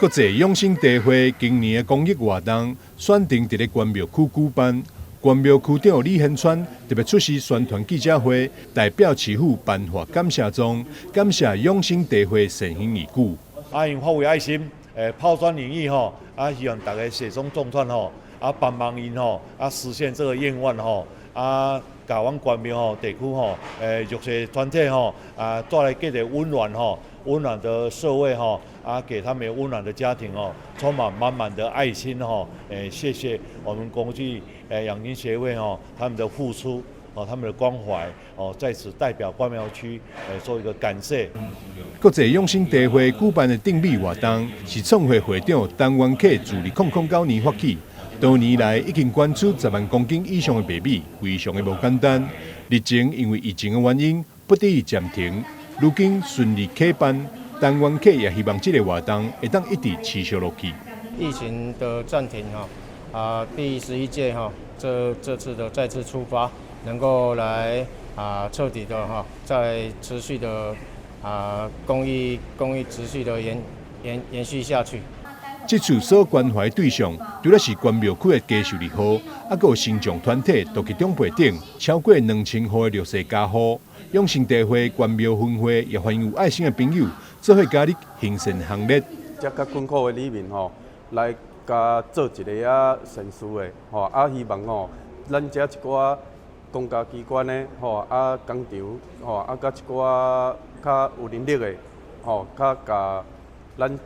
國際養生茶會今年的公益活動選定佇咧關廟區舉辦。關廟區長李賢川特別出席宣傳記者會，代表市府頒發感謝狀，感謝養生茶會善行義舉。啊，𪜶發揮愛心，拋磚引玉吼，啊，希望大家雪中送炭吼，啊，幫忙𪜶吼，啊，實現這個願望吼，啊，共阮關廟吼地區吼，弱勢團體吼，啊，帶來更加溫暖吼，溫暖的社會吼，啊，給他們溫暖的家庭哦，充滿滿滿的愛心吼，謝謝我們國際養生協會吼，他們的付出哦，他們的關懷哦，在此代表關廟區做一個感謝。國際養生茶會舉辦的贈米活動，是創會會長陳元啟自2009年發起，多年來已經捐出10萬公斤以上的白米，非常的無簡單。日前因為疫情的原因，不得已暫停，如今順利啟辦，陳元啟也希望這個活動會當一直持續落去。疫情的暫停哈，啊，第11屆哈，這次的再次出發，能夠來啊徹底的哈，再持續的啊公益持續的延續下去。這次所關懷對象，除了是關廟區的低收入戶，猶閣有身障團體、獨居長輩等，超過2000戶的弱勢家戶。養生茶會關廟分會也歡迎有愛心的朋友做伙加入行善行列。遮較困苦的里民吼，來共做一个仔善事的吼，啊希望吼，咱遮一寡公家機關的吼，啊工廠吼，啊佮一寡較有能力的吼，較共咱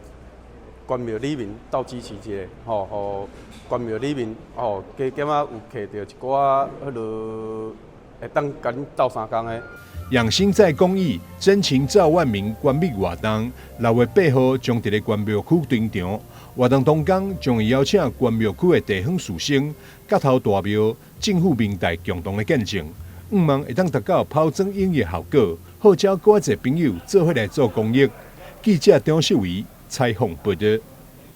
關廟里面鬥支持一下，吼，予關廟里面吼，加減仔有摕著一寡彼落會當共恁鬥相共的。養生在公益，真情照萬民捐米活動，6月8號將佇咧關廟區登場。活動當天將會邀請關廟區的地方士紳、角頭大廟、政府民代共同來見證，向望會當達到拋磚引玉的效果，號召閣較濟朋友做伙來做公益。記者張秀維採訪報導。